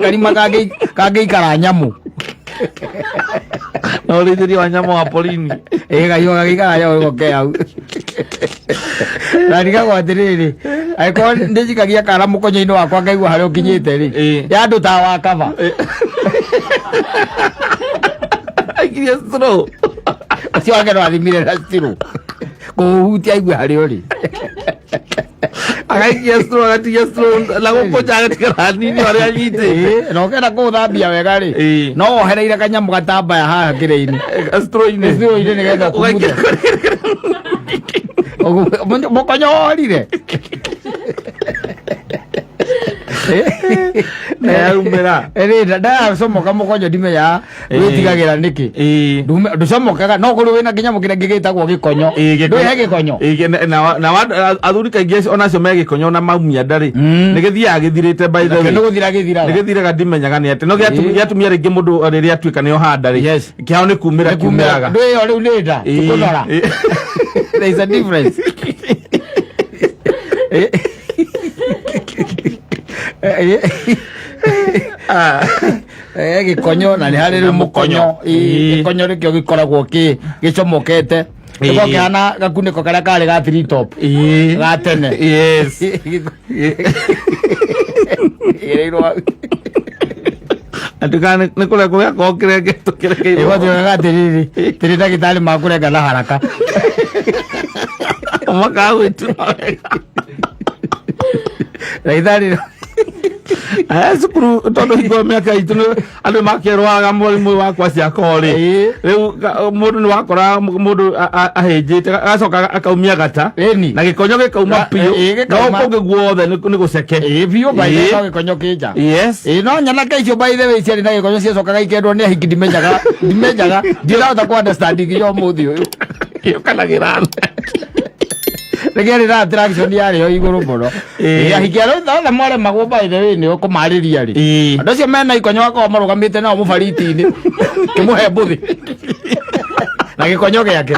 Karima kangĩikara nyamũ. Na ũrĩithĩria wa nyamũ wa porini. Kahiũ gagĩikara nyamũ nĩko ke hau. Na ndigagwo atĩrĩrĩ, angĩkorwo nĩnjikagia kara mũkonyo-inĩ wakwa ngaigua harĩa ũkinyĩte rĩ, ya andũ ta wa kaba. Aikirie straw. Ũcio wake no athimire na straw. Kũũhutia aigue harĩa ũrĩ. Agaikia straw, agatigia straw, na gũkũnja agatigara hanini harĩa anyitĩte. Na ũkenda kũũthambia wega rĩ, no wohereire kanyamũ gatambaya haha kĩrĩa-inĩ. Straw-inĩ. Straw-inĩ nĩgetha Ũgaikia ũkumuthe. Mũkonyo worire. Na yaumĩra. Ĩrĩ, ndacomoka mũkonyo ndimenyaga wĩtigagĩra nĩkĩ. Ndũcomokaga, no kũrĩ wĩna kĩnyamũ kĩrĩa gĩgĩtagwo gĩkonyo. Ndũĩ he gĩkonyo? Na athuri kaingĩ onacio me gĩkonyo na maumia nda rĩ, nĩ gĩthiaga gĩthirĩte by the way. Nĩ gũthira gĩthiraga. Nĩ gĩthiraga ndimenyaga nĩ atĩ. No gĩatumia rĩngĩ mũndũ rĩrĩa atuĩka nĩ oha nda rĩ, kĩhao nĩ kumĩra Nĩ kumĩra. kiumĩraga. Ndũĩ ĩyo rĩu nĩ nda, ti kũnora. There is a difference. Gĩkonyo na nĩ harĩ rĩu mũkonyo. Gĩkonyo nĩkĩo gĩkoragwo gĩcomokete. Gĩkoragwo kĩhana gakunĩko karĩa karĩ ga three top. Ga tene. Yes. Ĩgereirwo hau. Atĩ kana nĩ kũrĩa kũrĩa kĩrengetwo kĩrekeirwo. Ĩgwatuĩkaga atĩrĩrĩ, tĩrĩ ndagĩtarĩ makũrenga na haraka. Makagwĩtura wega. Ndagĩtarĩ Aya cukuru tondũ hingo ĩyo mĩaka itũ nĩ andũ makĩrwaraga mũrimũ wa kwashiakoo rĩ. Ĩĩ. Rĩu mũndũ nĩ wakora mũndũ ahĩnjĩte agacoka akaumia gata Ĩni. na gĩkonyo gĩkauma biũ ĩĩ, na gĩkauma. kũngĩ guothe nĩ gũceke. Ĩĩ biũ by the way, Ĩĩ. no gĩkonyo kĩnja. Yes. Ĩĩ no nyanake icio by the way ciarĩ na gĩkonyo ciacokaga ikendwo nĩ ahiki ndimenyaga ndimenyaga ndirahota kũ understand nginya ũmũthĩ ũyũ. Yũkanagĩra. Rĩgĩarĩ na attraction yarĩ o igũrũ mũno. Ĩĩ. Ĩĩ ahiki arĩa othe mwaremagwo by the way nĩ ũkũmarĩria rĩ. Ĩĩ. Andũ acio mena ikonyo akorwo marũgamĩte nao mũbariti-inĩ kĩmũhe mbũthĩ na gĩkonyo gĩake.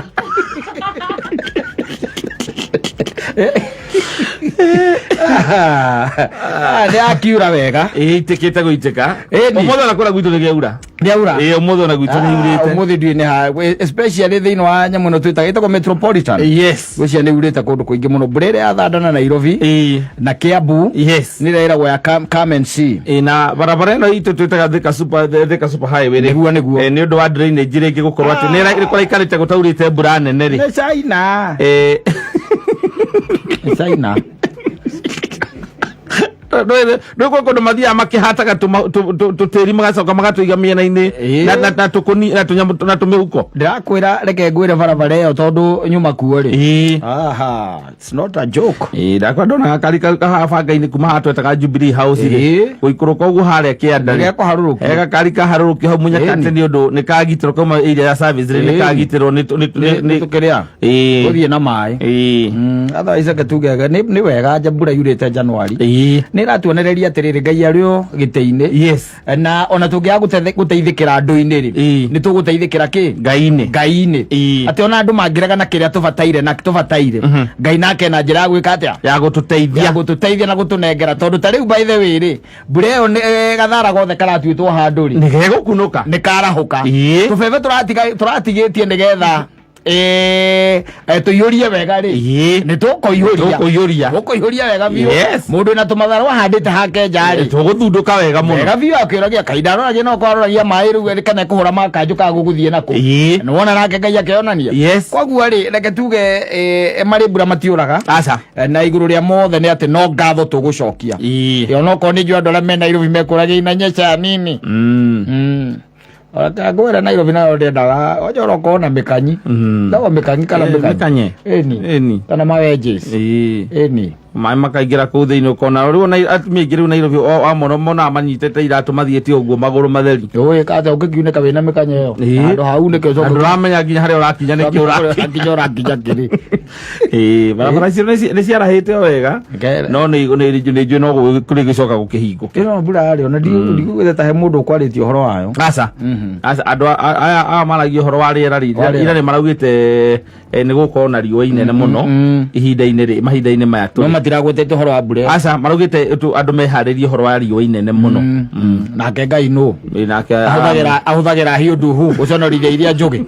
Ah, nĩ akiura wega. Ĩĩ itĩkĩte gũitĩka. Ĩni. Ũmũthĩ ona kũrĩa gwitũ nĩ gĩaura. Nĩaura. Ĩĩ ũmũthĩ ona gwitũ nĩ yurĩte. Ũmũthĩ ndiũĩ nĩ ha especially thĩinĩ wa nyamũ ĩno twĩtaga ĩtagwo metropolitan. Yes. Gwĩciria nĩ yurĩte kũndũ kũingĩ mũno. Mbura ĩrĩa yathandana Nairobi Ĩĩ. na Kiambu Yes. nĩ ĩrĩa ĩragwo ya come, come and see. Ĩĩ na barabara ĩno itũ twĩtaga Thika super highway rĩ. Nĩguo, nĩguo. Ĩ, nĩ ũndũ wa drainage rĩngĩ gũkorwo atĩ nĩ ĩraikarĩte gũtaurĩte mbura nene rĩ. Nĩ China. Ĩ, Nĩ China. Nĩ kwĩ kũndũ mathiaga makĩhataga tũtĩri magacoka magatũiga mĩena-inĩ Ĩĩ. na tũkũni na tũnyamũ na tũmĩhuko. Ndĩrakwĩra reke ngwĩre barabara ĩyo tondũ nyuma kuo rĩ. Ĩĩ. Aha, it's not a joke. Ĩĩ ndakwa ndona gakari kahaha banga-inĩ kuma haha twetaga Jubilee House rĩ Ĩĩ. gũikũrũka ũguo harĩa kĩanda rĩ Nĩgekũharũrũkio. he gakari kaharũrũkio hau mũnyakate Ĩni. nĩ ũndũ nĩ kagitĩrwo kauma area ya service rĩ nĩ Ĩni. kagitĩrwo nĩ Nĩ tũkĩrĩa. Ĩĩ. Gũthiĩ na maĩ. Ĩĩ. Otherwise reke tuge nĩ nĩ wega nja mbura yurĩte January. Ĩĩ. Nĩ ĩratuonereria atĩrĩrĩ Ngai arĩ o gĩtĩ-inĩ. Yes. Na ona tũngĩaga gũteithĩkĩra andũ-inĩ rĩ, Ĩĩ. nĩ tũgũteithĩkĩra kĩ? Ngai-inĩ. Ngai-inĩ. Ĩĩ. Atĩ ona andũ mangĩrega na kĩrĩa tũbataire na tũbataire. Ngai nake na njĩra ya gwĩka atĩa? Ya gũtũteithia. Ya gũtũteithia na gũtũnengera tondũ ta rĩu by the way rĩ, mbura ĩyo nĩ gathara gothe karatuĩtwo handũ rĩ. Nĩ gegũkunũka. Nĩ karahũka. Ĩĩ. Tũbebe tũratigĩtie nĩgetha tũiyũrie wega rĩ. Ĩĩ. Nĩ tũkũiyũria. Tũkũiyũria. Tũkũiyũria wega biũ. Yes. Mũndũ wĩna tũmatharũ ahandĩte hake nja rĩ. Tũgũthundũka wega mũno. Wega biũ akĩũragia kahinda aroragia no kwaroragia maĩ rĩu kana kũhũra makanjũ ka gũgũthiĩ nako. Ĩĩ. Nĩ wona nake Ngai akĩonania. Yes. Koguo rĩ reke tuge marĩ mbura matiũraga. Aca. Na igũrũ rĩa mothe nĩ atĩ no ngatho tũgũcokia. Ĩĩ. Ĩ onokorwo nĩ njũĩ andũ arĩa me Nairobi mekũragia inanyesha nini. Ngwĩra Nairobi nayo ndĩendaga ojora ũkorwo na mĩkanyi. Ndagwo mĩkanyi kana mĩkanyi. Mĩkanye. Ĩni. Ĩni. Kana mawenjes. Ĩĩ. Ĩni. Maĩ makaingĩra kũu thĩinĩ ũkona rĩu ona atumia aingĩ rĩu Nairobi amona monaga manyitĩte iratũ mathiĩte ũguo magũrũ matheri. Ũĩ kanja ũngĩkiunĩka wĩna mĩkanye ĩyo. Ĩĩ. Handũ ha unĩke Na ũcoke. ndũramenya nginya harĩa ũrakinya nĩkĩ ũrakinya. Nginya ũrakinya kĩrĩ. Ĩĩ, barabara icio nĩ ciarahĩte o wega no nĩ njũĩ no kũrĩ gĩcoka gũkĩhingũke. Ĩno mbura yarĩ ona ndigũgĩte ta he mũndũ ũkwarĩtie ũhoro wayo. Aca. Aca andũ aya maragia ũhoro wa rĩera rĩ Wa rĩera. ira nĩ maraugĩte nĩ gũkorwo na riũa inene mũno ihinda-inĩ rĩ mahinda-inĩ maya No tũrĩ. matiragwetete ũhoro wa mbura. ĩyo. Aca maraugĩte andũ meharĩrie ũhoro wa riũa inene mũno. Nake Ngai nũ? Ĩ, nake Ahũthagĩra ahũthagĩra hiũ nduhu gũconorithia iria njũgĩ.